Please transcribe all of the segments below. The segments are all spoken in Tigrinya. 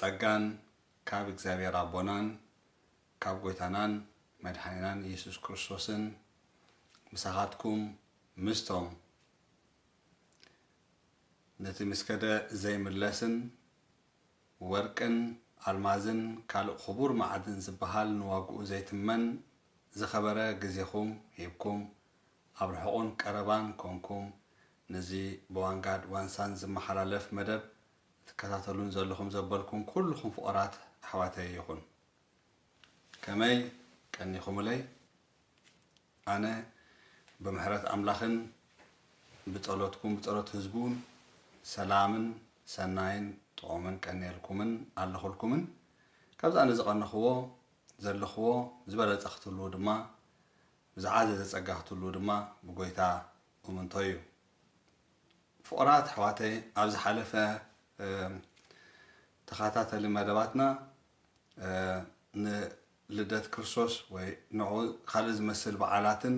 ጸጋን ካብ እግዚኣብሔር ኣቦናን ካብ ጐይታናን መድሓኒናን ኢየሱስ ክርስቶስን ምሳኻትኩም ምስቶም ነቲ ምስ ከደ ዘይምለስን ወርቅን ኣልማዝን ካልእ ክቡር መዓድን ዝበሃል ንዋግኡ ዘይትመን ዝኸበረ ግዜኹም ሂብኩም ኣብ ርሑቕን ቀረባን ኮንኩም ነዚ ብዋንጋድ ዋንሳን ዝመሓላለፍ መደብ ትከታተሉን ዘለኹም ዘበልኩም ኩልኹም ፍቑራት ኣሕዋተይ ይኹን። ከመይ ቀኒኹምለይ? ኣነ ብምሕረት ኣምላኽን ብጸሎትኩም ብጸሎት ህዝቡን ሰላምን ሰናይን ጥዑምን ቀንየልኩምን ኣለኹልኩምን። ካብዚ ኣነ ዝቐነኽዎ ዘለኽዎ ዝበለጸ ክትህልዉ ድማ ብዝዓዘዘ ጸጋ ክትህልዉ ድማ ብጎይታ እምንቶ እዩ። ፍቑራት ኣሕዋተይ፣ ኣብ ዝሓለፈ ተኸታተሊ መደባትና ንልደት ክርስቶስ ወይ ንዑ ካልእ ዝመስል በዓላትን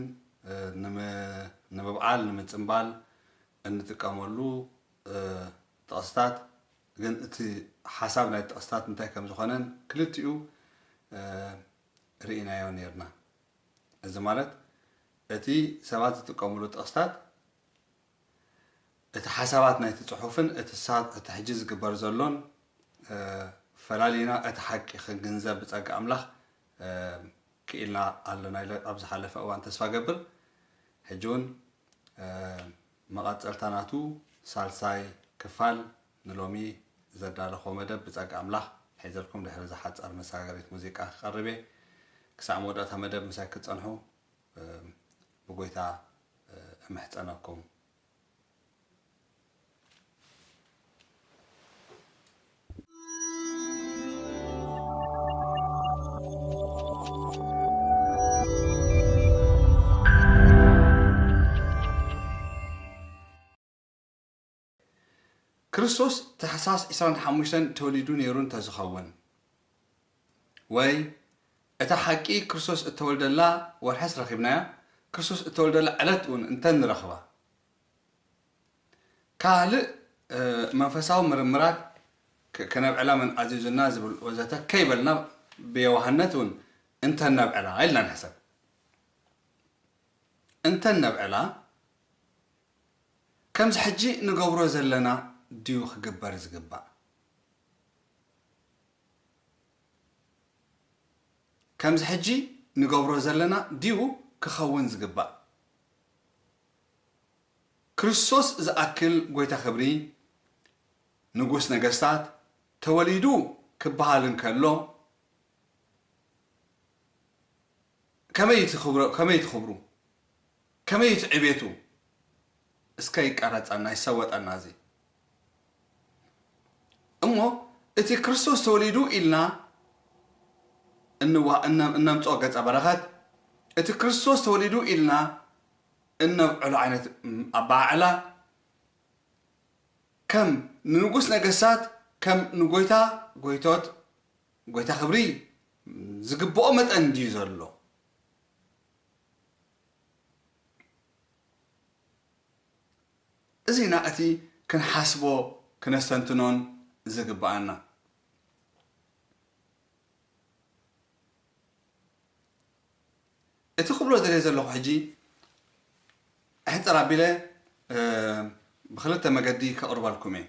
ንምብዓል ንምጽንባል እንጥቀመሉ ጥቕስታት ግን እቲ ሓሳብ ናይ ጥቕስታት እንታይ ከም ዝኾነን ክልቲኡ ርኢናዮ ነርና። እዚ ማለት እቲ ሰባት ዝጥቀምሉ ጥቕስታት እቲ ሓሳባት ናይቲ ጽሑፍን እቲ ሳ- እቲ ሕጂ ዝግበር ዘሎን ፈላሊና እቲ ሓቂ ክንግንዘብ ብጸጋ ኣምላኽ ክኢልና ኣለና ኢለ ኣብ ዝሓለፈ እዋን ተስፋ ገብር። ሕጂ እውን መቐጸልታ ናቱ ሳልሳይ ክፋል ንሎሚ ዘዳለኹዎ መደብ ብጸጋ ኣምላኽ ሒዘልኩም ድሕሪ እዛ ሓጻር መሰጋገሪት ሙዚቃ ክቐርብ እየ። ክሳዕ መወዳእታ መደብ ምሳይ ክትጸንሑ ብጎይታ እምሕጸነኩም። ክርስቶስ ታሕሳስ ዕስራን ሓሙሽተን ተወሊዱ ነይሩ እንተዝኸውን፣ ወይ እታ ሓቂ ክርስቶስ እተወልደላ ወርሐስ ረኺብናያ፣ ክርስቶስ እተወልደላ ዕለት እውን እንተንረኽባ፣ ካልእ መንፈሳዊ ምርምራት ከነብዕላ መን ኣዚዙና ዝብል ወዘተ ከይበልና ብየዋህነት እውን እንተነብዕላ ኢልና ንሕሰብ። እንተነብዕላ ከምዚ ሕጂ ንገብሮ ዘለና ድዩ ክግበር ዝግባእ? ከምዚ ሕጂ ንገብሮ ዘለና ድዩ ክኸውን ዝግባእ? ክርስቶስ ዝኣክል ጐይታ ክብሪ፣ ንጉስ ነገስታት ተወሊዱ ክበሃል እንከሎ፣ ከመይ እዩ እቲ ክብሮ-፣ ከመይ እዩ እቲ ክብሩ? ከመይ እዩ እቲ ዕቤቱ? እስከ ይቀረጸና፣ ይሰወጠና እዚ። እሞ እቲ ክርስቶስ ተወሊዱ ኢልና እንዋ-፣ እነ-፣ እነምጽኦ ገጸ በረኸት፣ እቲ ክርስቶስ ተወሊዱ ኢልና እነብዕሎ ዓይነት ኣበዓዕላ፣ ከም ንንጉስ ነገስታት፣ ከም ንጎይታ ጎይቶት፣ ጎይታ ክብሪ ዝግብኦ መጠን ድዩ ዘሎ? እዚና እቲ ክንሓስቦ ክነስተንትኖን ዝግብኣና። እቲ ክብሎ ዝደልየ ዘለኹ ሕጂ፣ ሕጽር ኣቢለ፣ እ፣ ብኽልተ መገዲ ከቕርበልኩም እየ።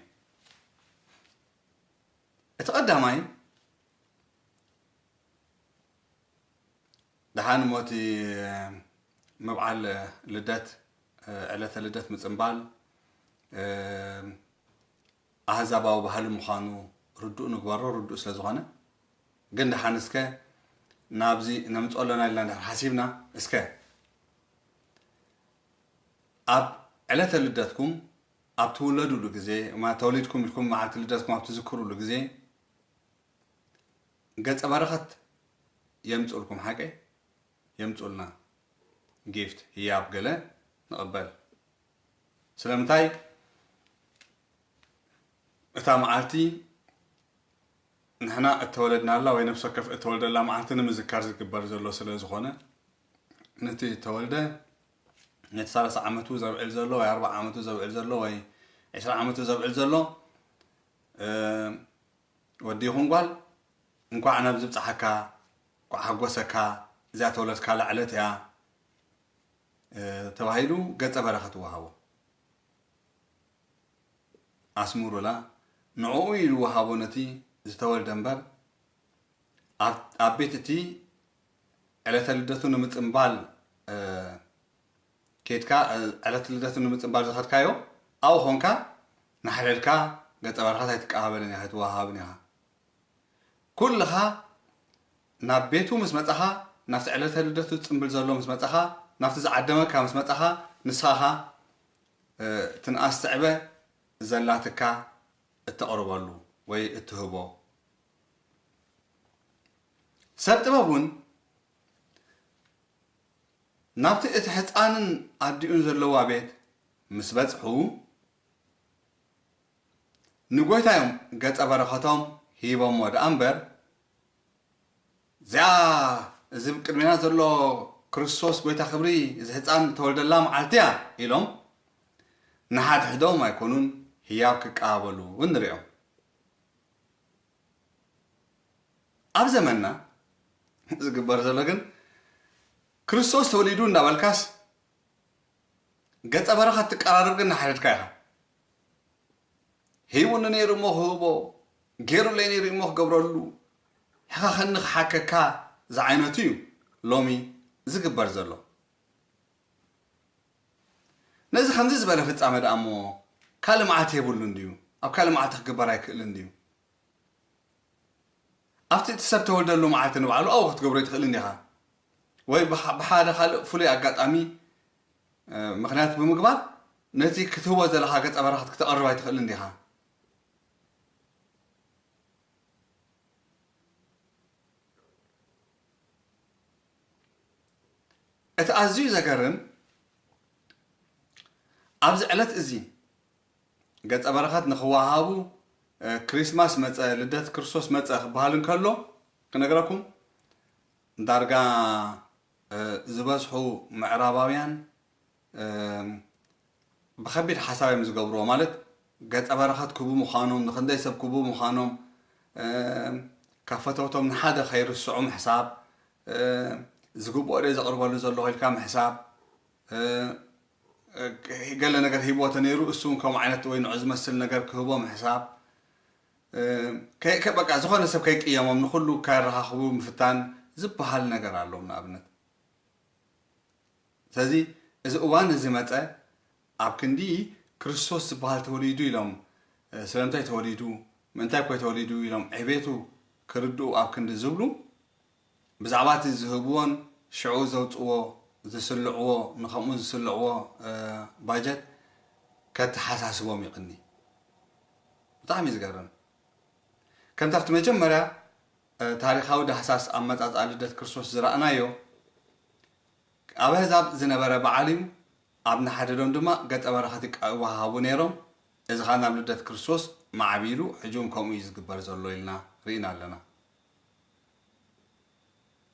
እቲ ቀዳማይ፣ ደሓን እሞ እቲ ምብዓል ልደት፣ ዕለተ ልደት ምጽንባል፣ ኣህዛባዊ ባህሊ ምዃኑ ርዱእ ንግበሮ፣ ርዱእ ስለ ዝኾነ። ግን ደሓን እስከ ናብዚ ነምጽኦ ኣሎና ኢልና እንድሕር ሓሲብና፣ እስከ ኣብ ዕለተ ልደትኩም ኣብ ትውለዱሉ ግዜ፣ ማ-፣ ተወሊድኩም ኢልኩም መዓልቲ ልደትኩም ኣብ ትዝክሩሉ ግዜ፣ ገጸ በረኸት የምጽኡልኩም፣ ሓቀይ? የምጽኡልና። ጊፍት፣ ህያብ ገለ ንቕበል። ስለምንታይ? እታ መዓልቲ ንሕና እተወለድናላ ወይ ነፍሲ ወከፍ እተወልደላ መዓልቲ ንምዝካር ዝግበር ዘሎ ስለ ዝኾነ፣ ነቲ እተወልደ፣ ነቲ ሰላሳ ዓመቱ ዘብዕል ዘሎ ወይ ኣርብዓ ዓመቱ ዘብዕል ዘሎ ወይ ዕስራ ዓመቱ ዘብዕል ዘሎ፣ እ፣ ወዲ ይኹን ጓል፣ "እንኳዕ ናብ ዝብጽሓካ፣ እንኳዕ ሓጎሰካ፣ እዚኣ ተወለድካላ ዕለት እያ" እ፣ ተባሂሉ ገጸ በረኸት ይወሃቦ። ኣስምሩላ፣ ንዕኡ እዩ ዝወሃቦ ነቲ ዝተወልደ እምበር፣ ኣብ፣ ኣብ ቤት እቲ ዕለተ ልደቱ ንምጽምባል፣ እ፣ ኬድካ፣ እ፣ ዕለተ ልደቱ ንምጽምባል ዝኸድካዮ፣ ኣብኡ ኾንካ፣ እናሓደድካ ገጸ በረኸት ኣይትቀባበልን ኢኻ፣ ኣይትወሃሃብን ኢኻ። ኩልኻ ናብ ቤቱ ምስ መጻኻ፣ ናብቲ ዕለተ ልደቱ ዝጽምብል ዘሎ ምስ መጻኻ፣ ናብቲ ዝዓደመካ ምስ መጻኻ፣ ንስኻ ኢኻ፣ እ፣ ትንኣስ ትዕበ ዘላትካ እተቕርበሉ ወይ እትህቦ። ሰብ ጥበብ እውን ናብቲ እቲ ሕጻንን ኣዲኡን ዘለዋ ቤት ምስ በጽሑ፣ ንጎይታ እዮም ገጸ በረኸቶም ሂቦሞ ደኣ እምበር፣ "እዚኣ እዚ ቅድሜና ዘሎ ክርስቶስ ጎይታ ክብሪ፣ እዚ ህጻን ተወልደላ መዓልቲ እያ" ኢሎም ንሓድሕዶም ኣይኮኑን ህያብ ክቀባበሉ እውን ንሪኦም። ኣብ ዘመንና ዝግበር ዘሎ ግን፣ ክርስቶስ ተወሊዱ እንዳበልካስ፣ ገጸ በረኸት ትቀራረብ ግን ንሓድሕድካ ኢኻ። "ሂቡኒ ነይሩ እሞ ክህቦ፣ ገይሩለይ ነይሩ እሞ ክገብረሉ፣ ሕኸኸኒ ክሓከካ" ዝዓይነቱ እዩ ሎሚ ዝግበር ዘሎ። ነዚ ከምዚ ዝበለ ፍጻመ ደኣ እሞ ካልእ መዓልቲ የብሉን ድዩ? ኣብ ካልእ መዓልቲ ክግበር ኣይክእልን ድዩ? ኣብቲ እቲ ሰብ ተወልደሉ መዓልቲ ንባዕሉ ኣብኡ ክትገብሮ ኣይትኽእልን ዲኻ? ወይ ብሓ-፣ ብሓደ ካልእ ፍሉይ ኣጋጣሚ፣ እ፣ ምኽንያት ብምግባር ነቲ ክትህቦ ዘለኻ ገጸ በረኸት ክተቕርብ ኣይትኽእልን ዲኻ? እቲ ኣዝዩ ዘገርም፣ ኣብዚ ዕለት እዚ ገጸ በረኸት ንኽወሃቡ፣ እ፣ ክሪስማስ መጸ፣ ልደት ክርስቶስ መጸ ክበሃል እንከሎ፣ ክነግረኩም፣ ዳርጋ፣ እ፣ ዝበዝሑ ምዕራባውያን፣ እ፣ ብኸቢድ ሓሳብ እዮም ዝገብርዎ። ማለት፣ ገጸ በረኸት ክቡ ምዃኖም፣ ንኽንደይ ሰብ ክቡ ምዃኖም፣ እ፣ ካብ ፈተውቶም ንሓደ ከይርስዑ ምሕሳብ፣ እ፣ ዝግብኦ ዶ ዘቕርበሉ ዘለኹ ኢልካ ምሕሳብ፣ እ፣ እ፣ ገለ ነገር ሂብዎ ተነይሩ፣ እሱ እውን ከምኡ ዓይነት ወይ ንዑ ዝመስል ነገር ክህቦ ምሕሳብ፣ እ፣ ከ-፣ ከ-፣ በቃ፣ ዝኾነ ሰብ ከይቅየሞም፣ ንኹሉ ከራኻኽቡ ምፍታን ዝበሃል ነገር ኣሎም፣ ንኣብነት። ስለዚ፣ እዚ እዋን እዚ መጸ፣ ኣብ ክንዲ ክርስቶስ ዝበሃል ተወሊዱ ኢሎም፣ እ፣ ስለምንታይ ተወሊዱ፣ ምእንታይ ኮይ ተወሊዱ ኢሎም ዕቤቱ ክርድኡ ኣብ ክንዲ ዝብሉ፣ ብዛዕባ እቲ ዝህብዎን ሽዑ ዘውጽዎ፣ ዝስልዕዎ፣ ንኸምኡ ዝስልዕዎ፣ እ፣ ባጀት ከተሓሳስቦም ይቕኒ። ብጣዕሚ እዩ ዝገርም። ከምቲ ኣብቲ መጀመርያ፣ እ፣ ታሪኻዊ ዳህሳስ ኣመጻጽኣ ልደት ክርስቶስ ዝረኣናዮ፣ ኣብ ኣህዛብ ዝነበረ በዓል እዩ። ኣብ ንሓደዶም ድማ ገጸ በረኸት ይቃ-፣ ይወሃሃቡ ነይሮም። እዚ ኸኣ ናብ ልደት ክርስቶስ ማዕቢሉ፣ ሕጂ እውን ከምኡ እዩ ዝግበር ዘሎ ኢልና ርኢና ኣለና።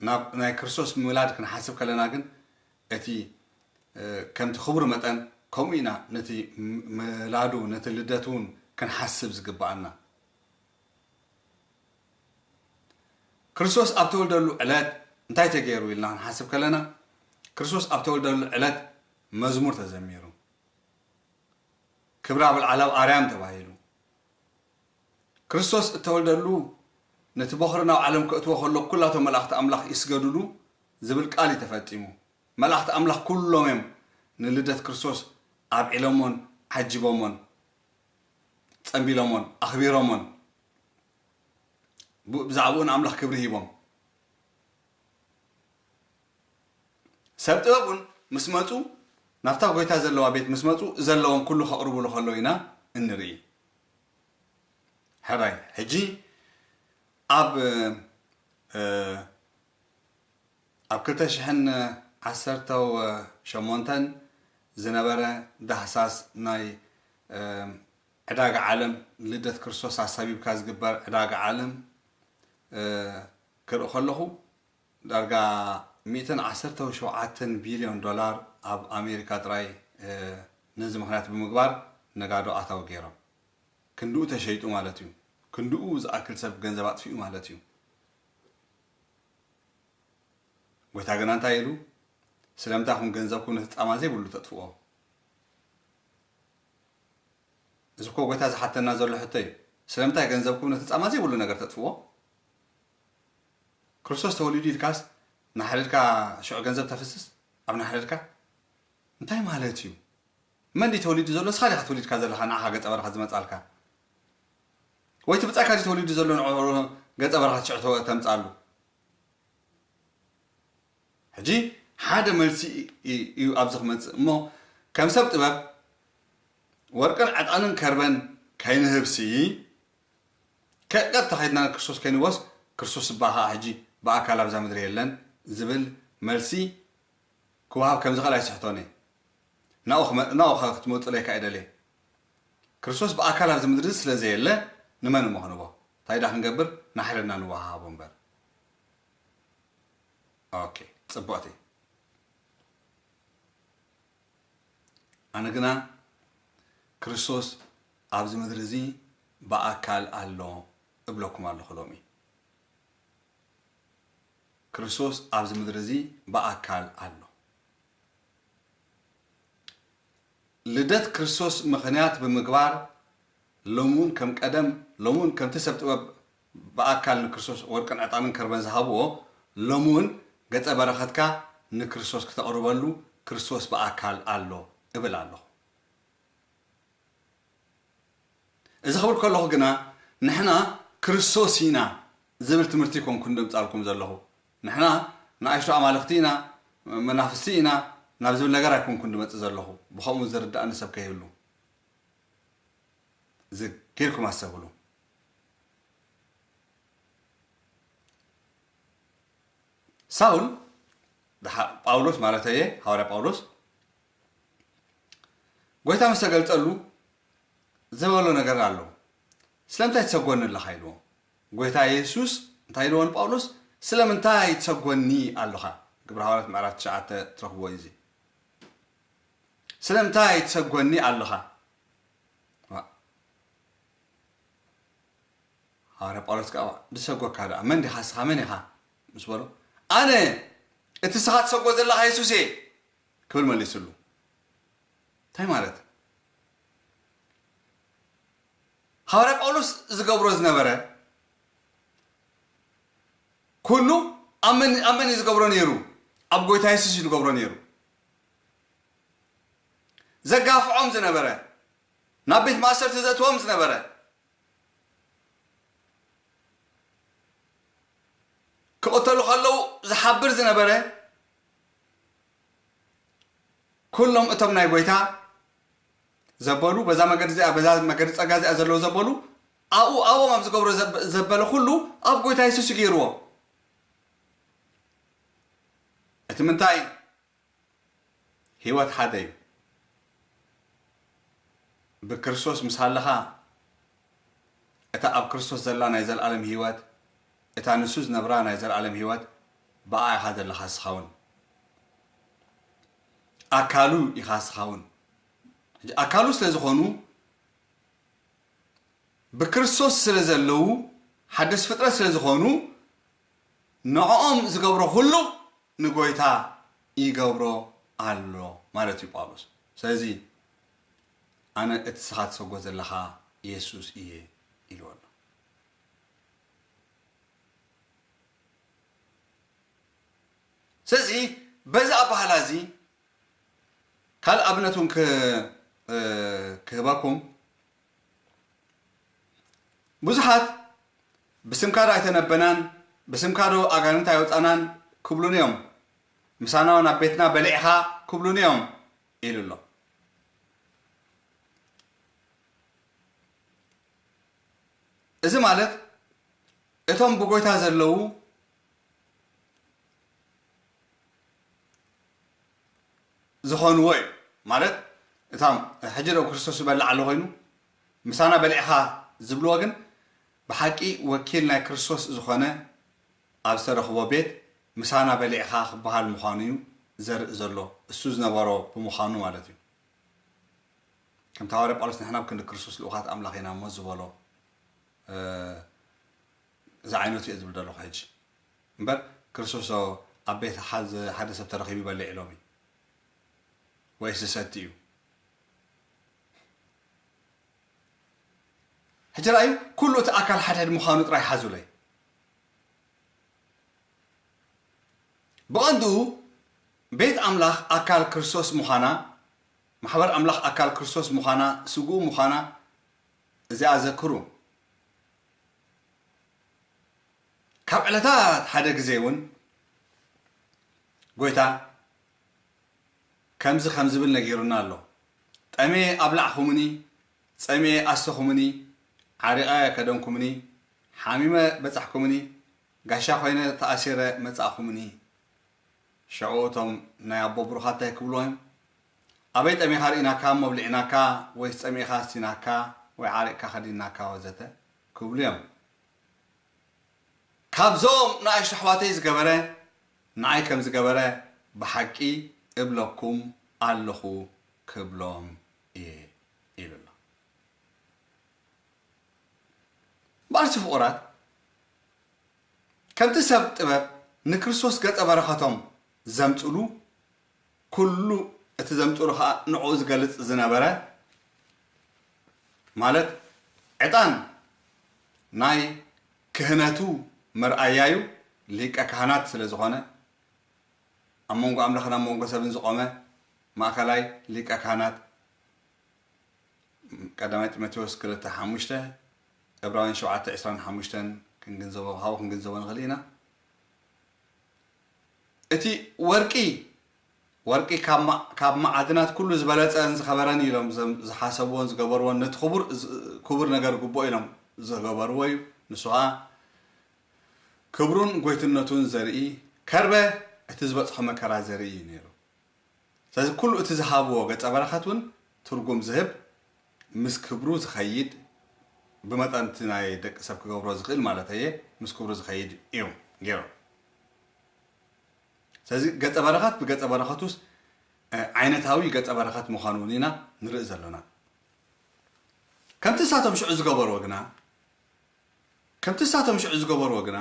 ናብ ናይ ክርስቶስ ምውላድ ክንሓስብ ከለና ግን፣ እቲ፣ እ፣ ከምቲ ክብሩ መጠን፣ ከምኡ ኢና ነቲ ም-፣ ምላዱ፣ ነቲ ልደት እውን ክንሓስብ ዝግብኣና። ክርስቶስ ኣብ ተወልደሉ ዕለት እንታይ ተገይሩ ኢልና ክንሓስብ ከለና፣ ክርስቶስ ኣብ ተወልደሉ ዕለት መዝሙር ተዘሚሩ። ክብሪ ኣብ ኣልዓል ኣብ ኣርያም ተባሂሉ። ክርስቶስ እተወልደሉ፣ ነቲ በኹሪ ናብ ዓለም ከእትዎ ከሎ፣ ኩላቶም መላእኽቲ ኣምላኽ ይስገዱሉ ዝብል ቃል እዩ ተፈጺሙ። መላእኽቲ ኣምላኽ ኩሎም እዮም ንልደት ክርስቶስ ኣብዒሎሞን ዓጂቦሞን ጸንቢሎሞን ኣኽቢሮሞን። ብ-፣ ብዛዕባኡ ንኣምላኽ ክብሪ ሂቦም። ሰብ ጥበብ እውን ምስ መጹ፣ ናብታ ጎይታ ዘለዋ ቤት ምስ መጹ፣ ዘለዎም ኩሉ ከቕርቡሉ ከለዉ ኢና እንርኢ። ሕራይ፣ ሕጂ ኣብ፣ እ፣ ኣብ ክልተ ሽሕን ዓሰርተው ሸሞንተን ዝነበረ ዳህሳስ ናይ፣ እ፣ ዕዳጋ ዓለም፣ ልደት ክርስቶስ ኣሳቢብካ ዝግበር ዕዳጋ ዓለም፣ እ፣ ክርኢ ከለኹ፣ ዳርጋ ሚእትን ዓሰርተው ሸውዓተን ቢልዮን ዶላር ኣብ ኣሜሪካ ጥራይ፣ እ፣ ነዚ ምኽንያት ብምግባር ነጋዶ ኣታዊ ገይሮም። ክንድኡ ተሸይጡ ማለት እዩ። ክንድኡ ዝኣክል ሰብ ገንዘብ ኣጥፊኡ ማለት እዩ። ጎይታ ግና እንታይ ኢሉ? ስለምንታይ ኢኹም ገንዘብኩም ነቲ ጻማ ዘይብሉ ተጥፍዎ? እዚ እኮ ጎይታ ዝሓተና ዘሎ ሕቶ እዩ። ስለምንታይ ገንዘብኩም ነቲ ጻማ ዘይብሉ ነገር ተጥፍዎ? ክርስቶስ ተወሊዱ ኢልካስ ናሕረድካ ሽዑ ገንዘብ ተፍስስ? ኣብ ናሕረድካ እንታይ ማለት እዩ? መን ድዩ ተወሊዱ ዘሎ? ንስኻ ዲኻ ተወሊድካ ዘለኻ ንዓኻ ገጸ በረኸት ዝመጻልካ? ወይ እቲ ብጻይካ ድዩ ተወሊዱ ዘሎ ንዕኡ ገጸ በረኸት ሽዑ ተወ-፣ ተምጻሉ? ሕጂ ሓደ መልሲ እዩ ኣብዚ ክመጽእ እሞ፣ ከም ሰብ ጥበብ ወርቅን ዕጣንን ከርበን ከይንህብሲ፣ ከቀብ ተኸይድና ክርስቶስ ከይንወስ፣ ክርስቶስ እባ ኸዓ ሕጂ ብኣካል ኣብዛ ምድሪ የለን ዝብል መልሲ ክወሃብ ከም ዝኽእል ኣይስሕቶን እየ። ናብኡ ክመ-፣ ናብኡ ኸ-፣ ክትመጹለይ ከኣ ይደልየ። ክርስቶስ ብኣካል ኣብዚ ምድሪ ስለ ዘየለ፣ ንመን እሞ ክንቦ? እንታይ ደኣ ክንገብር? ናሕረድና ንወሃሃቦ እምበር። ኦኬ፣ ጽቡቕቲ። ኣነ ግና ክርስቶስ ኣብዚ ምድሪ እዚ ብኣካል ኣሎ እብለኩም ኣለኹ ሎሚ። ክርስቶስ ኣብዚ ምድሪ እዚ ብኣካል ኣሎ። ልደት ክርስቶስ ምኽንያት ብምግባር፣ ሎሚ እውን ከም ቀደም፣ ሎሚ እውን ከምቲ ሰብ ጥበብ ብኣካል ንክርስቶስ ወርቅን ዕጣንን ከርበን ዝሃብዎ፣ ሎሚ እውን ገጸ በረኸትካ ንክርስቶስ ክተቕርበሉ ክርስቶስ ብኣካል ኣሎ እብል ኣለኹ። እዚ ክብል ከለኹ ግና፣ ንሕና ክርስቶስ ኢና ዝብል ትምህርቲ ኣይኮንኩን ደምጻልኩም ዘለኹ። ንሕና ንኣሽቱ ኣማልኽቲ ኢና፣ መናፍስቲ ኢና ናብ ዝብል ነገር ኣይኮንኩን ድመጽእ ዘለኹ። ብኸምኡ ዝርዳእኒ ሰብ ከይህሉ። ዝግ ኢልኩም ኣስተብህሉ። ሳውል፣ ድሓ-፣ ጳውሎስ ማለተየ፣ ሃዋርያ ጳውሎስ፣ ጎይታ ምስ ተገልጸሉ ዝበሎ ነገር ኣሎ። "ስለምንታይ ትሰጎኒ ኣለኻ?" ኢልዎ። ጎይታ የሱስ እንታይ ኢልዎ ንጳውሎስ? "ስለምንታይ ትሰጎኒ ኣለኻ?" ግብረ ሃዋርያት ምዕራፍ ትሽዓተ ትረኽብዎ እዩ እዚ። "ስለምንታይ ትሰጎኒ ኣለኻ?" ዋ። ሃዋርያ ጳውሎስ ከኣ፣ "ድሰጎካ ደኣ፣ መን ዲኻ ንስኻ? መን ኢኻ?" ምስ በሎ፣ "ኣነ እቲ ንስኻ ትሰጎ ዘለኻ የሱስ እየ" ክብል መሊስሉ። እንታይ ማለት? ሃዋርያ ጳውሎስ ዝገብሮ ዝነበረ ኩሉ ኣብ መን፣ ኣብ መን እዩ ዝገብሮ ነይሩ? ኣብ ጎይታ የሱስ እዩ ዝገብሮ ነይሩ። ዘጋፍዖም ዝነበረ፣ ናብ ቤት ማእሰርቲ ዘእትዎም ዝነበረ፣ ክቕተሉ ከለዉ ዝሓብር ዝነበረ፣ ኩሎም እቶም ናይ ጎይታ ዘበሉ፣ በዛ መገዲ እዚኣ፣ በዛ መገዲ ጸጋ እዚኣ ዘለዉ ዘበሉ፣ ኣብኡ፣ ኣብኦም ኣብ ዝገብሮ ዘብ-፣ ዘበለ ኩሉ ኣብ ጎይታ የሱስ እዩ ገይርዎ። እቲ ምንታይ? ህይወት ሓደ እዩ። ብክርስቶስ ምስ ሃለኻ፣ እታ ኣብ ክርስቶስ ዘላ ናይ ዘለኣለም ህይወት፣ እታ ንሱ ዝነብራ ናይ ዘለኣለም ህይወት፣ ብኣ ኢኻ ዘለኻ እስኻ እውን። ኣካሉ ኢኻ እስኻ እውን። ሕጂ ኣካሉ ስለ ዝኾኑ፣ ብክርስቶስ ስለ ዘለዉ፣ ሓደስ ፍጥረት ስለ ዝኾኑ፣ ንዕኦም ዝገብሮ ኩሉ ንጎይታ ይገብሮ ኣሎ ማለት እዩ ጳውሎስ። ስለዚ፣ "ኣነ እቲ ንስኻ ትሰጎ ዘለኻ የሱስ እየ" ኢልዎ ኣሎ። ስለዚ፣ በዚ ኣበሃህላ እዚ ካልእ ኣብነት እውን ክ-፣ እ፣ ክህበኩም። ብዙሓት፣ "ብስምካ ዶ ኣይተነበናን? ብስምካ ዶ ኣጋንንት ኣይወጻናን?" ክብሉኒ እዮም። "ምሳና ናብ ቤትና በሊዕኻ?" ክብሉኒ እዮም ኢሉ ኣሎ። እዚ ማለት እቶም ብጎይታ ዘለዉ ዝኾንዎ እዩ። ማለት እቶም ሕጂ ደው ክርስቶስ ዝበልዕ ኣሎ ኮይኑ ምሳና በሊዕኻ ዝብልዎ ግን ብሓቂ ወኪል ናይ ክርስቶስ ዝኾነ ኣብ ዝተረኽቦ ቤት ምሳና በሊዕኻ ክበሃል ምዃኑ እዩ ዘርኢ ዘሎ። እሱ ዝነበሮ ብምዃኑ ማለት እዩ። ከምቲ ሃዋርያ ጳውሎስ ንሕና ኣብ ክንዲ ክርስቶስ ልኡኻት ኣምላኽ ኢና እሞ ዝበሎ፣ እዚ ዓይነቱ እየ ዝብል ዘለኹ ሕጂ። እምበር ክርስቶስ ኣብ ቤት ሓዝ-፣ ሓደ ሰብ ተረኺቡ ይበልዕ ኢሎም እዩ ወይስ ዝሰቲ እዩ? ሕጂ ረኣዩ፣ ኩሉ እቲ ኣካል ሓደ ምዃኑ ጥራይ ሓዙለይ። ብቐንዱ ቤት ኣምላኽ ኣካል ክርስቶስ ምዃና፣ ማሕበር ኣምላኽ ኣካል ክርስቶስ ምዃና፣ ስግኡ ምዃና እዚኣ ዘክሩ። ካብ ዕለታት ሓደ ግዜ እውን ጎይታ ከምዚ ከም ዝብል ነጊሩና ኣሎ። "ጠምየ ኣብላዕኹምኒ፣ ጸሚኤ ኣስተኹምኒ፣ ዓሪቐ ከደንኩምኒ፣ ሓሚመ በጻሕኩምኒ፣ ጋሻ ኮይነ ተኣሲረ መጻእኹምኒ።" ሽዑ እቶም ናይ ኣቦ ብሩኻት እንታይ ክብልዎ እዮም? "ኣበይ ጠሚኻ ርኢናካ እሞ ኣብሊዕናካ፣ ወይስ ጸሚእኻ ኣስቲናካ፣ ወይ ዓሪቕካ ከዲንናካ ወዘተ?" ክብሉ እዮም። "ካብዞም ንኣሽቱ ኣሕዋተይ ዝገበረ፣ ንዓይ ከም ዝገበረ ብሓቂ እብለኩም ኣለኹ" ክብሎም እየ ኢሉ ኣሎ። በኣልሲ ፍቑራት፣ ከምቲ ሰብ ጥበብ ንክርስቶስ ገጸ በረኸቶም ዘምጽሉ፣ ኩሉ እቲ ዘምጽሉ ኸኣ ንዕኡ ዝገልጽ ዝነበረ፣ ማለት ዕጣን ናይ ክህነቱ መርኣያዩ ሊቀ ካህናት ስለ ዝኾነ፣ ኣብ መንጎ ኣምላኽን ኣብ መንጎ ሰብን ዝቖመ ማእከላይ ሊቀ ካህናት፣ ቀዳማይ ጢሞቴዎስ ክልተ ሓሙሽተ፣ ዕብራውያን ሸውዓተ ዕስራን ሓሙሽተን ክንግንዘቦ፣ ካብኡ ክንግንዘቦ ንኽእል ኢና። እቲ ወርቂ፣ ወርቂ ካብ ማ-፣ ካብ መዓድናት ኩሉ ዝበለጸን ዝኸበረን ኢሎም ዘም-፣ ዝሓሰብዎን ዝገበርዎን፣ ነቲ ክቡር፣ ዝ-፣ ክቡር ነገር ግቡኦ ኢሎም ዝገበርዎ እዩ። ንሱ ኸኣ ክብሩን ጎይትነቱን ዘርኢ፣ ከርበ እቲ ዝበጽሖ መከራ ዘርኢ እዩ ነይሩ። ስለዚ ኩሉ እቲ ዝሃብዎ ገጸ በረኸት እውን ትርጉም ዝህብ፣ ምስ ክብሩ ዝኸይድ፣ ብመጠን እቲ ናይ ደቂ ሰብ ክገብሮ ዝኽእል ማለት እየ፣ ምስ ክብሩ ዝኸይድ እዮም ገይሮም። ስለዚ ገጸ በረኸት ብገጸ በረኸቱስ፣ እ፣ ዓይነታዊ ገጸ በረኸት ምዃኑ እውን ኢና ንርኢ ዘሎና። ከምቲ ንሳቶም ሽዑ ዝገበርዎ ግና፣ ከምቲ ንሳቶም ሽዑ ዝገበርዎ ግና፣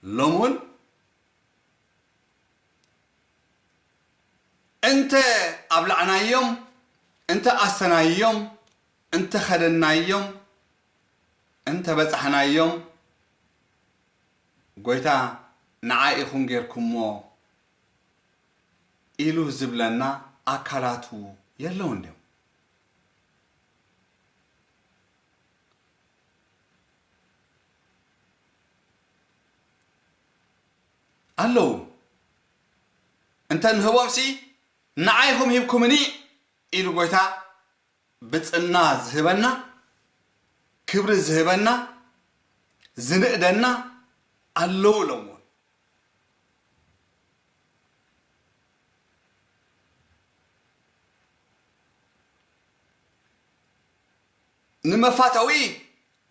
ሎም እውን እንተ ኣብላዕናዮም፣ እንተ ኣስተናዮም፣ እንተ ኸደናዮም፣ እንተ በጻሕናዮም፣ ጎይታ ንዓይ ኢኹም ጌርኩሞ ኢሉ ዝብለና ኣካላቱ የለውን ድዮም? ኣለዉ። እንተ ንህቦምሲ፣ ንዓይ ኢኹም ሂብኩምኒ ኢሉ ጎይታ ብጽና ዝህበና፣ ክብሪ ዝህበና፣ ዝንእደና ኣለዉ ኢሎምዎ። ንመፋተዊ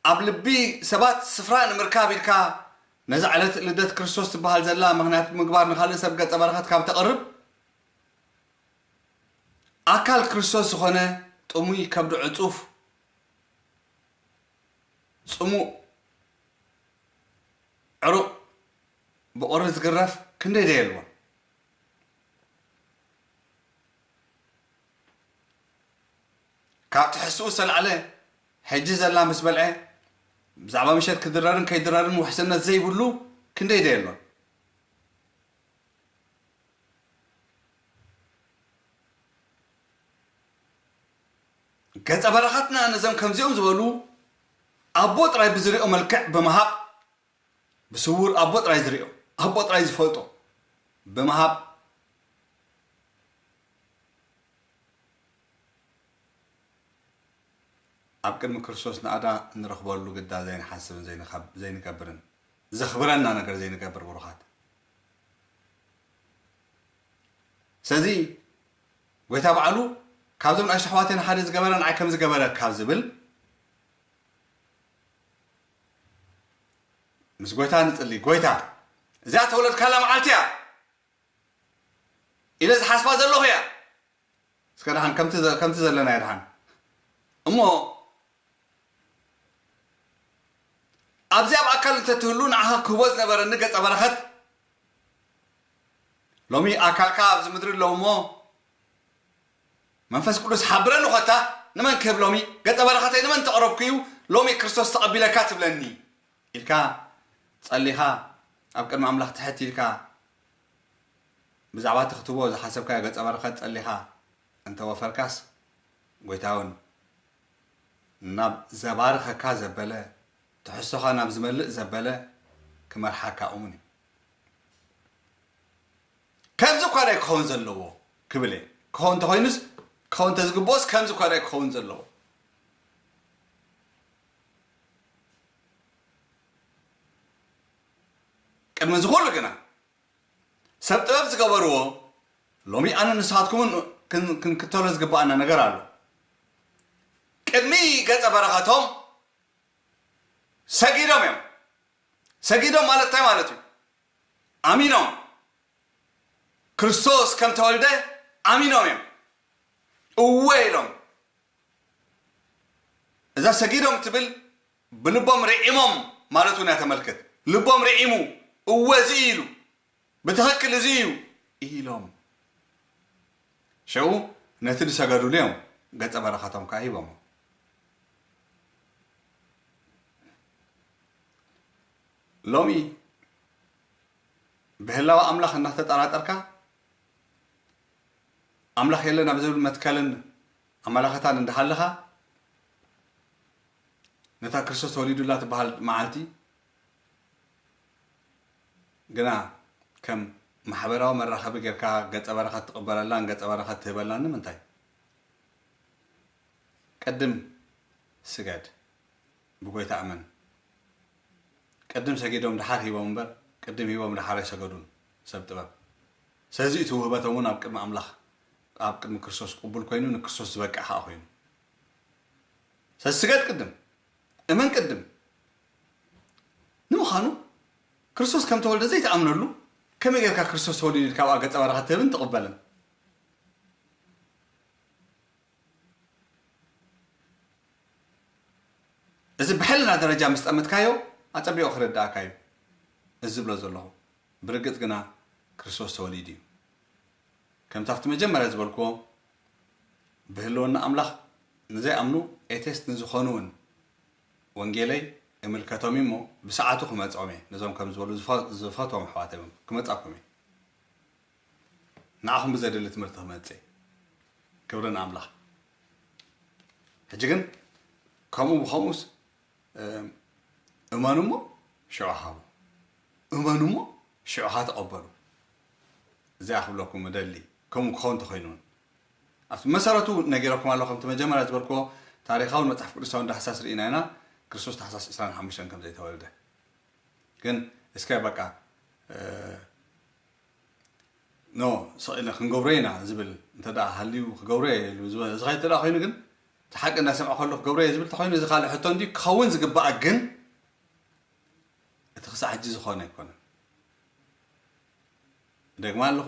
ኣብ ልቢ ሰባት ስፍራ ንምርካብ ኢልካ ነዛ ዕለት ልደት ክርስቶስ ትበሃል ዘላ ምኽንያት ምግባር ንኻልእ ሰብ ገጸ በረኸት ካብ ተቕርብ፣ ኣካል ክርስቶስ ዝኾነ ጥሙይ ከብዱ ዕጹፍ፣ ጽሙእ ዕሩቕ ብቑሪ ዝግረፍ ክንደይ ዶ የልቦን? ካብ ትሕዝትኡ ዝተላዕለ፣ ሕጂ ዘላ ምስ በልዐ፣ ብዛዕባ ምሸት ክድረርን ከይድረርን ውሕስነት ዘይብሉ ክንደይ ዶ የሎን? ገጸ በረኸትና ነዞም ከምዚኦም ዝበሉ ኣቦ ጥራይ ብዝሪኦ መልክዕ ብምሃብ፣ ብስውር ኣቦ ጥራይ ዝሪኦ፣ ኣቦ ጥራይ ዝፈልጦ ብምሃብ፣ ኣብ ቅድሚ ክርስቶስ ናእዳ እንረኽበሉ ግዳ ዘይንሓስብን ዘይንኻብ-፣ ዘይንገብርን፣ ዘኽብረና ነገር ዘይንገብር፣ ብሩኻት። ስለዚ፣ ጎይታ ባዕሉ፣ "ካብዞም ንኣሽቱ ኣሕዋተይ ንሓደ ዝገበረ ንዓይ ከም ዝገበረ" ካብ ዝብል፣ ምስ ጎይታ ንጽሊ። "ጎይታ፣ እዚኣ ተወለድካላ መዓልቲ እያ ኢለ ዝሓስባ ዘለኹ እያ። እስከ ደሓን ከምቲ ዘ-፣ ከምቲ ዘለናዮ ደሓን እሞ፣ ኣብዚ ኣብ ኣካል እንተትህሉ ንዓኻ ክህቦ ዝነበረኒ ገጸ በረኸት፣ ሎሚ ኣካልካ ኣብዚ ምድሪ ኣለዉ እሞ፣ መንፈስ ቅዱስ ሓብረኒ ኾታ፣ ንመን ክህብ ሎሚ? ገጸ በረኸተይ ንመን ተቕረብኩ እዩ? ሎሚ ክርስቶስ ተቐቢለካ ትብለኒ ኢልካ ጸሊኻ፣ ኣብ ቅድሚ ኣምላኽ ትሕት ኢልካ፣ ብዛዕባ እቲ ክትህቦ ዝሓሰብካዮ ገጸ በረኸት ጸሊኻ እንተ ወፈርካስ፣ ጐይታ እውን ናብ ዘባርኸካ ዘበለ፣ ትሕዝቶኻ ናብ ዝመልእ ዘበለ ክመርሓካ እሙን እዩ። ከምዚ እኳ ደይ ክኸውን ዘለዎ ክብል እየ። ክኸውን እንተኾይኑስ፣ ክኸውን እንተዝግብኦስ፣ ከምዚ እኳ ደይ ክኸውን ዘለዎ። ቅድሚ እዚ ኩሉ ግና፣ ሰብ ጥበብ ዝገበርዎ፣ ሎሚ ኣነ ንስኻትኩምን ክን-፣ ክንክተሎ ዝግብኣና ነገር ኣሎ። ቅድሚ ገጸ በረኸቶም ሰጊዶም እዮም። ሰጊዶም ማለት እንታይ ማለት እዩ? ኣሚኖም። ክርስቶስ ከም ተወልደ ኣሚኖም እዮም። እወ ኢሎም። እዛ ሰጊዶም ትብል ብልቦም ርዒሞም ማለት እውን እያ ተመልክት። ልቦም ርዒሙ፣ እወ እዚ እዩ ኢሉ፣ ብትኽክል እዚ እዩ ኢሎም። ሽዑ ነቲ ዝሰገዱሉ እዮም ገጸ በረኸቶም ከኣ ሂቦሞ። ሎሚ ብህላወ ኣምላኽ እናተጠራጠርካ፣ ኣምላኽ የለን ኣብ ዝብል መትከልን ኣመላኸታን እንዳሃለኻ፣ ነታ ክርስቶስ ተወሊዱላ ትበሃል መዓልቲ ግና ከም ማሕበራዊ መራኸቢ ጌርካ ገጸ በረኸት ትቕበለላን ገጸ በረኸት ትህበላን ንምንታይ? ቅድም ስገድ፣ ብጎይታ እመን። ቅድም ሰጊዶም ደሓር ሂቦም እምበር፣ ቅድም ሂቦም ደሓር ኣይሰገዱን ሰብ ጥበብ። ስለዚ እቲ ውህበቶም እውን ኣብ ቅድሚ ኣምላኽ፣ ኣብ ቅድሚ ክርስቶስ ቅቡል ኮይኑ፣ ንክርስቶስ ዝበቅዕ ከኣ ኮይኑ። ስለዚ ስገድ ቅድም፣ እመን ቅድም። ንምዃኑ ክርስቶስ ከም ተወልደ ዘይትኣምነሉ፣ ከመይ ጌርካ ክርስቶስ ተወሊዱ ኢልካ ኣብኣ ገጸ በረኸት ትህብን ትቕበልን? እዚ ብሕልና ደረጃ ምስ ጠመትካዮ፣ ኣጸቢቑ ክርድኣካ እዩ። እዚ ዝብሎ ዘለኹ፣ ብርግጽ ግና ክርስቶስ ተወሊዱ እዩ። ከምቲ ኣብቲ መጀመርያ ዝበልክዎ፣ ብህልውና ኣምላኽ ንዘይኣምኑ ኤቴስት ንዝኾኑ እውን ወንጌለይ እምልከቶም እዩ እሞ፣ ብሰዓቱ ክመጽኦም እየ። ነዞም ከም ዝበሉ ዝፈ-፣ ዝፈትዎም ኣሕዋተይ እውን ክመጻኩም እየ። ንዓኹም ብዘድሊ ትምህርቲ ክመጽእ። ክብሪ ንኣምላኽ። ሕጂ ግን ከምኡ ብኸምኡስ፣ እም፣ እመኑ እሞ ሽዑ ሃቡ። እመኑ እሞ ሽዑ ኸኣ ተቐበሉ። እዚኣ ክብለኩም እደሊ፣ ከምኡ ክኸውን እንተኾይኑ እውን። ኣብቲ መሰረቱ ነጊረኩም ኣለኹ፣ ከምቲ መጀመርያ ዝበልክዎ፣ ታሪኻውን መጽሓፍ ቅዱሳውን ዳህሳስ ርኢና ኢና፣ ክርስቶስ ታሕሳስ ዕስራን ሓሙሽተን ከም ዘይተወልደ። ግን እስከ በቃ፣ እ፣ ኖ፣ ስቕ ኢልና ክንገብሮ ኢና ዝብል እንተ ደኣ ሃልዩ ክገብሮ እየ ኢሉ ዝኸይድ እንተ ደኣ ኮይኑ ግን፣ እቲ ሓቂ እንዳሰምዐ ከሎ ክገብሮ እየ ዝብል እንተኾይኑ፣ እዚ ካልእ ሕቶ እንድዩ። ክኸውን ዝግባኣ ግን፣ እቲ ክሳዕ ሕጂ ዝኾነ ኣይኮነን። እደግማ ኣለኹ፣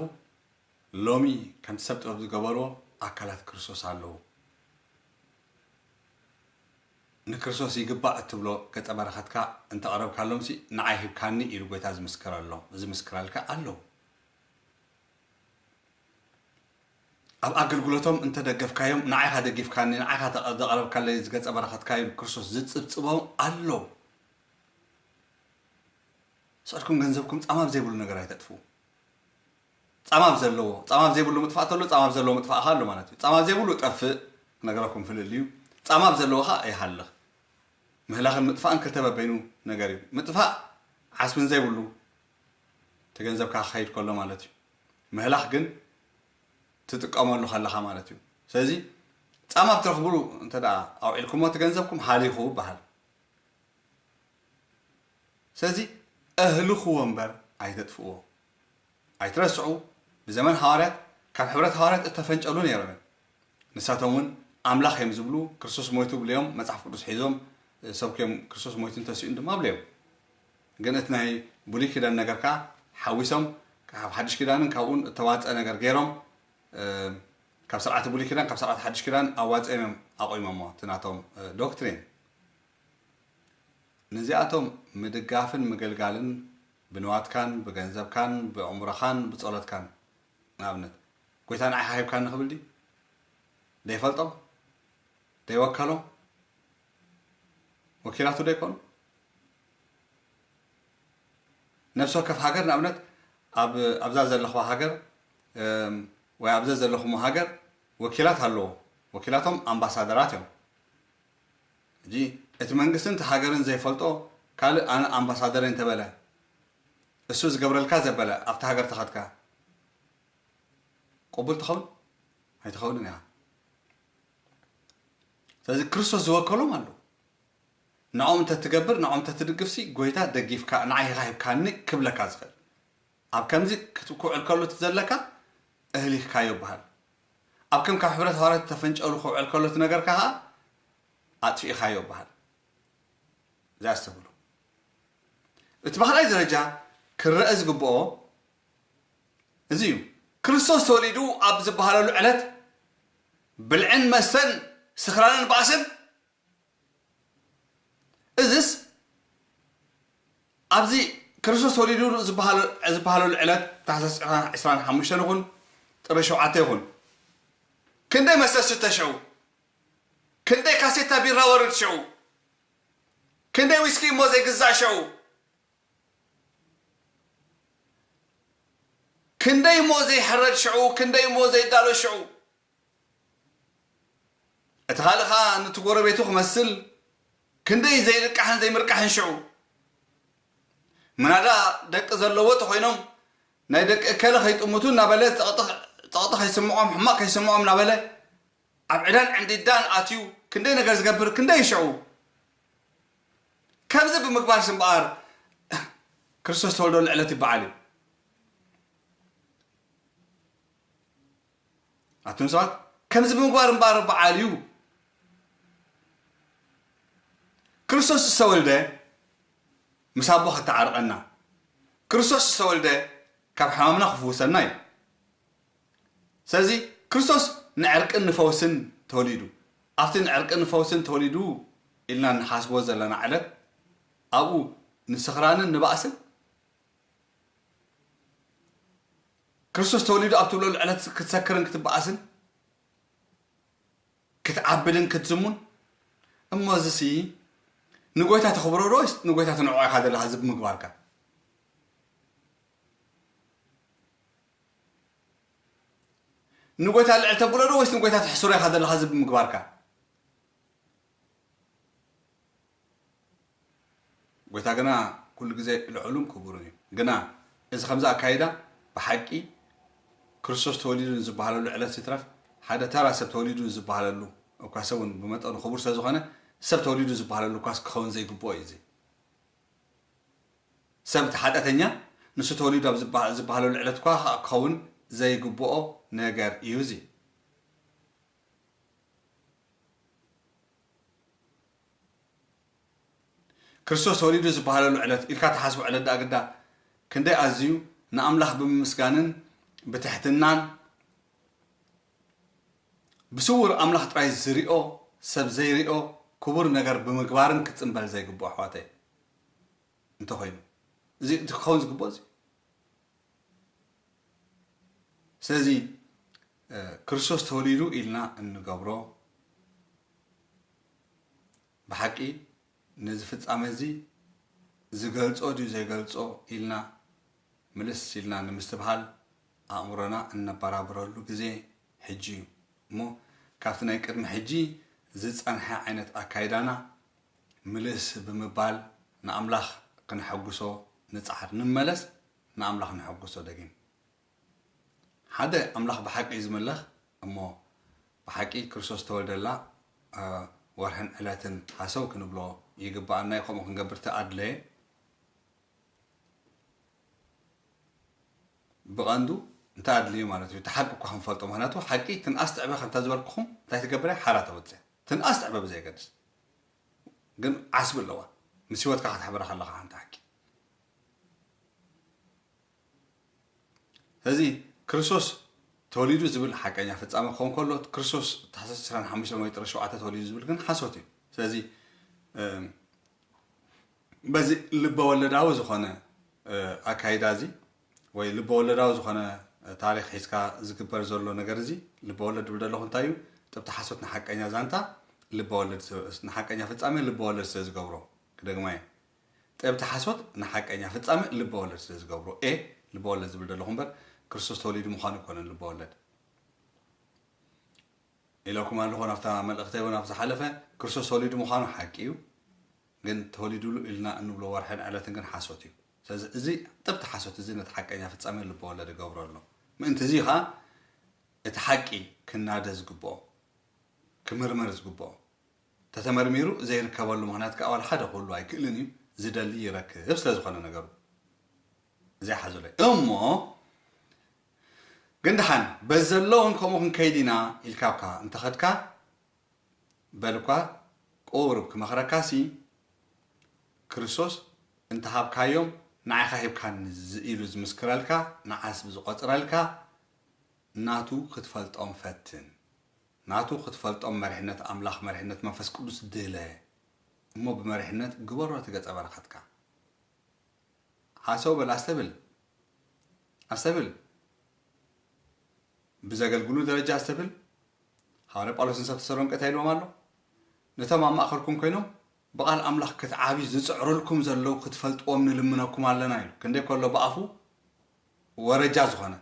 ሎሚ ከምቲ ሰብ ጥበብ ዝገበርዎ ኣካላት ክርስቶስ ኣለዉ። ንክርስቶስ ይግባእ እትብሎ ገጸ በረኸትካ እንተቕረብካሎምሲ፣ ንዓይ ሂብካኒ ኢሉ ጐይታ ዝምስክረሎም፣ ዝምስክረልካ ኣለዉ። ኣብ ኣገልግሎቶም እንተደገፍካዮም፣ ንዓይ ኢኻ ደጊፍካኒ፣ ንዓይ ኢኻ ተቐ-፣ ዘቕረብካለይ እዚ ገጸ በረኸትካ ኢሉ ክርስቶስ ዝጽብጽቦም ኣለዉ። ስዕድኩም ገንዘብኩም ጻማ ኣብ ዘይብሉ ነገር ኣይተጥፍኡ። ጻማ ኣብ ዘለዎ፣ ጻማ ኣብ ዘይብሉ ምጥፋእ ተሎ፣ ጻማ ኣብ ዘለዎ ምጥፋእ ኣሎ ማለት እዩ። ጻማ ኣብ ዘይብሉ ጠፍእ፣ ክነግረኩም ፍልል እዩ። ጻማ ኣብ ዘለዎ ኸኣ ይሃልኽ። ምህላኽን ምጥፋእን ክልተ በበይኑ ነገር እዩ። ምጥፋእ ዓስቢ ዘይብሉ፣ እቲ ገንዘብካ ክኸይድ ከሎ ማለት እዩ። ምህላኽ ግን ትጥቀመሉ ከለኻ ማለት እዩ። ስለዚ ጻማ ኣብ ትረኽብሉ እንተ ደኣ ኣውዒልኩሞ፣ እቲ ገንዘብኩም ሃሊኹ ይበሃል። ስለዚ እህልኽዎ እምበር ኣይተጥፍእዎ። ኣይትረስዑ፣ ብዘመን ሃዋርያት ካብ ሕብረት ሃዋርያት እተፈንጨሉ ነይሮም እዮም። ንሳቶም እውን ኣምላኽ እዮም ዝብሉ፣ ክርስቶስ ሞይቱ ብለዮም፣ መጽሓፍ ቅዱስ ሒዞም፣ ሰብኪ እዮም፣ ክርስቶስ ሞይቱን ተሲኡን ድማ ብለዮም። ግን እቲ ናይ ብሉይ ኪዳን ነገር ከኣ ሓዊሶም፣ ካብ ሓድሽ ኪዳንን ካብኡን እተዋጸ ነገር ገይሮም፣ እ፣ ካብ ስርዓተ ብሉይ ኪዳን፣ ካብ ስርዓተ ሓድሽ ኪዳን ኣዋጺኦም እዮም ኣቑሞሞ፣ እቲ ናቶም፣ እ፣ ዶክትሪን። ነዚኣቶም ምድጋፍን ምግልጋልን ብንዋትካን ብገንዘብካን ብእምሮኻን ብጸሎትካን፣ ንኣብነት፣ ጎይታ ንዓኻ ሂብካኒ ክብል ድዩ? ደይፈልጦም? ደይወከሎም? ወኪላቱ ደይኮኑ? ነፍሲ ወከፍ ሃገር፣ ንኣብነት፣ ኣብ ኣብዛ ዘለኹዋ ሃገር፣ እም፣ ወይ ኣብዛ ዘለኹሞ ሃገር ወኪላት ኣለዎ። ወኪላቶም ኣምባሳደራት እዮም። ሕጂ እቲ መንግስትን እቲ ሃገርን ዘይፈልጦ ካልእ ኣነ ኣምባሳደር እንተበለ፣ እሱ ዝገብረልካ ዘበለ ኣብቲ ሃገር ተኸድካ ቅቡል ትኸውን? ኣይትኸውንን እያ። ስለዚ ክርስቶስ ዝወከሎም ኣለዉ። ንዕኦም እንተትገብር፣ ንዕኦም እንተትድግፍሲ፣ ጎይታ ደጊፍካ፣ ንዓይ ኢኻ ሂብካኒ ክብለካ ዝኽእል። ኣብ ከምዚ ክት-፣ ክውዕል ከሎ እቲ ዘለካ እህሊኽካዮ ይበሃል። ኣብ ከም ካብ ሕብረት ሃዋርያት ተፈንጨሉ ክውዕል ከሎ እቲ ነገርካ ኸኣ ኣጥፊእኻዮ ይበሃል። እዚኣ ኣስተብህሉ። እቲ ብኻልኣይ ደረጃ ክረአ ዝግብኦ እዚ እዩ። ክርስቶስ ተወሊዱ ኣብ ዝበሃለሉ ዕለት ብልዕን መስተን ስኽራንን ባእስን፣ እዝስ ኣብዚ ክርስቶስ ተወሊዱ ዝበሃለ-፣ ዝበሃለሉ ዕለት ታሕሳስ ዕስራን ሓሙሽተን ይኹን ጥሪ ሸውዓተ ይኹን፣ ክንደይ መስተ ዝስተ ሽዑ፣ ክንደይ ካሴታ ቢራ ወርድ ሽዑ፣ ክንደይ ዊስኪ እሞ ዘይግዛእ ሽዑ፣ ክንደይ እሞ ዘይሕረድ ሽዑ፣ ክንደይ እሞ ዘይዳሎ ሽዑ። እቲ ካልእ ኸኣ ነቲ ጎረቤቱ ክመስል ክንደይ ዘይልቃሕን ዘይምርቃሕን ሽዑ። ምናዳ ደቂ ዘለዎ ተኾይኖም ናይ ደቂ እከለ ከይጥምቱ እናበለ ጸቕጢ፣ ጸቕጢ ከይስምዖም፣ ሕማቕ ከይስምዖም እናበለ ኣብ ዕዳን ዕንዲዳን ኣትዩ ክንደይ ነገር ዝገብር፣ ክንደይ ሽዑ። ከምዚ ብምግባርሲ እምበኣር ክርስቶስ ተወልደሉ ዕለት ይበዓል እዩ። ኣቱም ሰባት፣ ከምዚ ብምግባር እምበኣር በዓል እዩ። ክርስቶስ ዝተወልደ ምስ ኣቦ ከተዓርቐና፣ ክርስቶስ ዝተወልደ ካብ ሕማምና ክፍውሰና እዩ። ስለዚ ክርስቶስ ንዕርቅን ንፈውስን ተወሊዱ። ኣብቲ ንዕርቅን ንፈውስን ተወሊዱ ኢልና ንሓስቦ ዘለና ዕለት፣ ኣብኡ ንስኽራንን ንባእስን፣ ክርስቶስ ተወሊዱ ኣብ ትብለሉ ዕለት ክትሰክርን ክትበኣስን፣ ክትዓብድን ክትዝሙን። እሞ እዚሲ ንጎይታ ተኽብሮ ዶ ወይስ ንጎይታ ትንዕቆ ኢኻ ዘለኻ? እዚ ብምግባርካ ንጎይታ ልዕል ተብሎ ዶ ወይስ ንጎይታ ትሕስሮ ኢኻ ዘለኻ? እዚ ብምግባርካ ጎይታ ግና ኩሉ ግዜ ልዑልን ክቡርን እዩ። ግና እዚ ከምዚ ኣካይዳ ብሓቂ ክርስቶስ ተወሊዱ ንዝበሃለሉ ዕለት ይትረፍ፣ ሓደ ተራ ሰብ ተወሊዱ ንዝበሃለሉ እኳ፣ ሰብ እውን ብመጠኑ ክቡር ስለ ዝኾነ፣ ሰብ ተወሊዱ ዝበሃለሉ እኳስ ክኸውን ዘይግብኦ እዩ። እዚ ሰብ እቲ ሓጢኣተኛ ንሱ ተወሊዱ ኣብ ዝበሃ-፣ ዝበሃለሉ ዕለት እኳ ክኸውን ዘይግብኦ ነገር እዩ እዚ። ክርስቶስ ተወሊዱ ዝበሃለሉ ዕለት ኢልካ ትሓስቦ ዕለት ደኣ ግዳ ክንደይ ኣዝዩ ንኣምላኽ ብምምስጋንን ብትሕትናን፣ ብስውር ኣምላኽ ጥራይ ዝሪኦ፣ ሰብ ዘይሪኦ ክቡር ነገር ብምግባርን ክጽንበል ዘይግብኦ፣ ኣሕዋተይ፣ እንተኾይኑ፣ እዚ እቲ ክኸውን ዝግብኦ እዚ። ስለዚ፣ እ፣ ክርስቶስ ተወሊዱ ኢልና እንገብሮ፣ ብሓቂ ነዚ ፍጻመ እዚ ዝገልጾ ድዩ ዘይገልጾ ኢልና ምልስ ኢልና ንምስትብሃል ኣእምሮና እነበራብረሉ ግዜ ሕጂ እዩ። እሞ ካብቲ ናይ ቅድሚ ሕጂ ዝጸንሐ ዓይነት ኣካይዳና ምልስ ብምባል ንኣምላኽ ክነሐጉሶ ንጽዓር። ንመለስ፣ ንኣምላኽ ነሐጉሶ ደጊም። ሓደ ኣምላኽ ብሓቂ እዩ ዝምለኽ፣ እሞ ብሓቂ ክርስቶስ ዝተወልደላ፣ እ፣ ወርሕን ዕለትን ሃሰው ክንብሎ ይግብኣና እዩ። ከምኡ ክንገብር ተኣድለየ። ብቐንዱ እንታይ ኣድልዩ ማለት እዩ? እቲ ሓቂ እኳ ክንፈልጦ፣ ምኽንያቱ ሓቂ ትንኣስ ትዕበ ከምታ ዝበልኩኹም እንታይ ትገብር እያ? ሓራ ተውፅእ። ትንኣስ ትዕበ ብዘየገድስ። ግን ዓስቢ ኣለዋ። ምስ ህይወትካ ክትሕብራ ከለኻ ሓንቲ ሓቂ። ስለዚ ክርስቶስ ተወሊዱ ዝብል ሓቀኛ ፍጻመ ክኸውን ከሎ፣ ክርስቶስ ታሕሳስ ዕስራን ሓሙሽተን ወይ ጥሪ ሸውዓተ ተወሊዱ ዝብል ግን ሓሶት እዩ። ስለዚ፣ እም፣ በዚ ልበወለዳዊ ዝኾነ ኣካይዳ እዚ ወይ ልበወለዳዊ ዝኾነ ታሪኽ ሒዝካ ዝግበር ዘሎ ነገር እዚ፣ ልበወለድ ዝብል ዘለኹ እንታይ እዩ? ጥብቲ ሓሶት ንሓቀኛ ዛንታ ልበወለድ፣ ንሓቀኛ ፍጻሜ ልበወለድ ስለ ዝገብሮ። ክደግማ እየ። ጥብቲ ሓሶት ንሓቀኛ ፍጻሜ ልበወለድ ስለ ዝገብሮ። ኤ ልበወለድ ዝብል ዘለኹ እምበር ክርስቶስ ተወሊዱ ምዃኑ ኣይኮነን ልበወለድ። ኢለኩም ኣለኹ ናብታ መልእኽተይ እውን ኣብ ዝሓለፈ። ክርስቶስ ተወሊዱ ምዃኑ ሓቂ እዩ፣ ግን ተወሊዱሉ ኢልና እንብሎ ወርሕን ዕለትን ግን ሓሶት እዩ። ስለዚ እዚ ጥብቲ ሓሶት እዚ ነቲ ሓቀኛ ፍጻሜ ልበወለድ ይገብሮ ኣሎ። ምእንቲ እዚ ኸኣ እቲ ሓቂ ክናደ ዝግብኦ፣ ክምርመር ዝግብኦ፣ ተተመርሚሩ ዘይርከበሉ ምኽንያት ከኣ ዋላ ሓደ ክህሉ ኣይክእልን እዩ። ዝደሊ ይረክብ ስለ ዝኾነ ነገሩ። እዚ ሓዙለይ እሞ ግን ደሓን በዚ ዘሎ እውን ከምኡ ክንከይድ ኢና ኢልካ እኳ እንተኸድካ፣ በል እኳ ቁሩብ ክመኽረካሲ፣ ክርስቶስ እንተሃብካዮም ንዓኻ ሂብካኒ ኢሉ ዝምስክረልካ፣ ንዓስብ ዝቖጽረልካ፣ ናቱ ክትፈልጦም ፈትን። ናቱ ክትፈልጦም መሪሕነት ኣምላኽ፣ መሪሕነት መንፈስ ቅዱስ ድለ እሞ ብመሪሕነት ግበሮ እቲ ገጸ በረኸትካ። ሓሰው በል፣ ኣስተብል፣ ኣስተብል። ብዘገልግሉ ደረጃ ኣስተብል። ሃዋርያ ጳውሎስ ንሰብ ተሰሎንቄ እንታይ ኢልዎም ኣሎ? ነቶም ኣብ ማእከልኩም ኮይኖም ብቓል ኣምላኽ ክትዓብዩ ዝጽዕሩልኩም ዘለዉ ክትፈልጥዎም ንልምነኩም ኣለና ኢሉ። ክንደይ ከሎ ብኣፉ ወረጃ ዝኾነ፣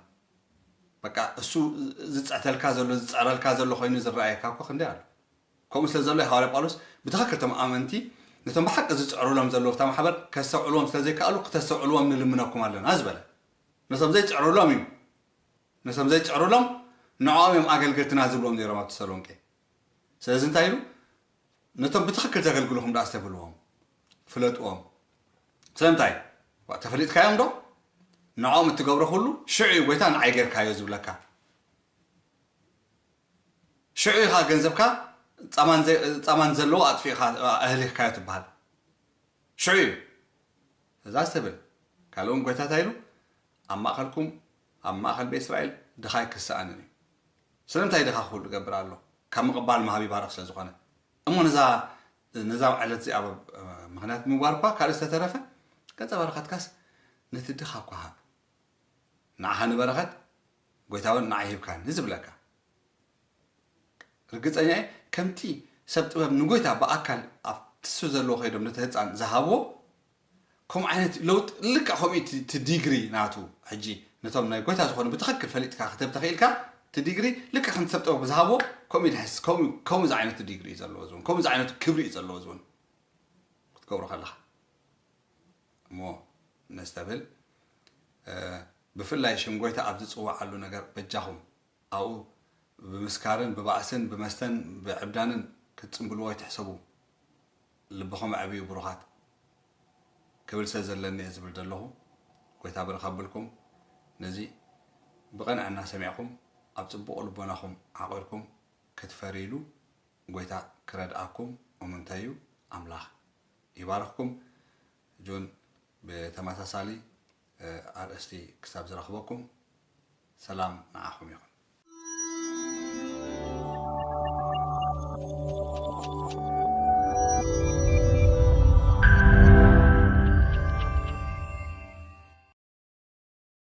በቃ እሱ ዝጽሕተልካ ዘሎ፣ ዝጽዕረልካ ዘሎ ኮይኑ ዝረኣየካ እኮ ክንደይ ኣሎ። ከምኡ ስለ ዘሎ ሃዋርያ ጳውሎስ ብትኽክል እቶም ኣመንቲ ነቶም ብሓቂ ዝጽዕሩሎም ዘለዉ እታ ማሕበር ከስተውዕልዎም ስለ ዘይከኣሉ ክተስተውዕልዎም ንልምነኩም ኣለና ዝበለ። ነቶም ዘይጽዕሩሎም እዩ። ነቶም ዘይጽዕሩሎም ንዕኦም እዮም ኣገልገልትና ዝብልዎም ነይሮም ኣብ ተሰሎንቄ። ስለዚ እንታይ ኢሉ? ነቶም ብትኽክል ዘገልግሉኹም ደኣ ኣስተብህልዎም፣ ፍለጥዎም። ስለምንታይ? ዋ፣ ተፈሊጥካዮም ዶ? ንዕኦም እትገብሮ ኩሉ ሽዑ እዩ ጎይታ ንዓይ ጌርካዮ ዝብለካ። ሽዑ ኢኻ ገንዘብካ ጻማን ዘ-፣ ጻማን ዘለዎ ኣጥፊእኻ ኣህሊኽካዮ ትበሃል። ሽዑ እዩ። እዛ ዝተብል ካልእ እውን ጎይታ እንታይ ኢሉ? ኣብ ማእኸልኩም፣ ኣብ ማእኸል ቤት እስራኤል ድኻ ኣይክሰኣንን እዩ። ስለምንታይ ድኻ ክህሉ ይገብር ኣሎ? ካብ ምቕባል ምሃብ ይባርኽ ስለ ዝኾነ። እሞ ነዛ፣ ነዛ ዕለት እዚኣ ምኽንያት ምግባር እኳ ካልእ ዝተተረፈ፣ ገጸ በረኸትካስ ነቲ ድኻ እኳ ሃብ። ንዓኻ ንበረኸት፣ ጎይታ እውን ንዓይ ሂብካኒ ዝብለካ። ርግጸኛ እየ፣ ከምቲ ሰብ ጥበብ ንጎይታ ብኣካል ኣብቲ እሱ ዘለዎ ከይዶም ነቲ ህጻን ዝሃብዎ፣ ከምኡ ዓይነት ለውጢ፣ ልክዕ ከምኡ እቲ፣ እቲ ዲግሪ ናቱ፣ ሕጂ ነቶም ናይ ጎይታ ዝኾኑ ብትኽክል ፈሊጥካ ክትህብ ተኽኢልካ፣ እቲ ዲግሪ ልክዕ ከምቲ ሰብ ጥበብ ዝሃብዎ፣ ከምኡ እዩ ዝሕስ-፣ ከምኡ፣ ከምኡ ዝዓይነቱ ዲግሪ እዩ ዘለዎ ዝውን፣ ከምኡ ዝዓይነቱ ክብሪ እዩ ዘለዎ ዝውን ክትገብሮ ከለኻ። እሞ ነስተብል፣ እ፣ ብፍላይ ሽም ጎይታ ኣብ ዝጽውዓሉ ነገር በጃኹም ኣብኡ ብምስካርን ብባእስን ብመስተን ብዕብዳንን ክትጽምብልዎ ኣይትሕሰቡ። ልብኹም ኣዕብዩ ብሩኻት ክብል ስለ ዘለኒ እየ ዝብል ዘለኹ። ጎይታ ብርኽ ኣብልኩም። ነዚ ብቕንዕና ሰሚዕኩም ኣብ ጽቡቕ ልቦናኹም ዓቒርኩም ክትፈርይሉ ጎይታ ክረድኣኩም እሙንተይ እዩ። ኣምላኽ ይባርኽኩም። ጁን ብተመሳሳሊ፣ እ፣ ኣርእስቲ ክሳብ ዝረኽበኩም ሰላም ንዓኹም ይኹን።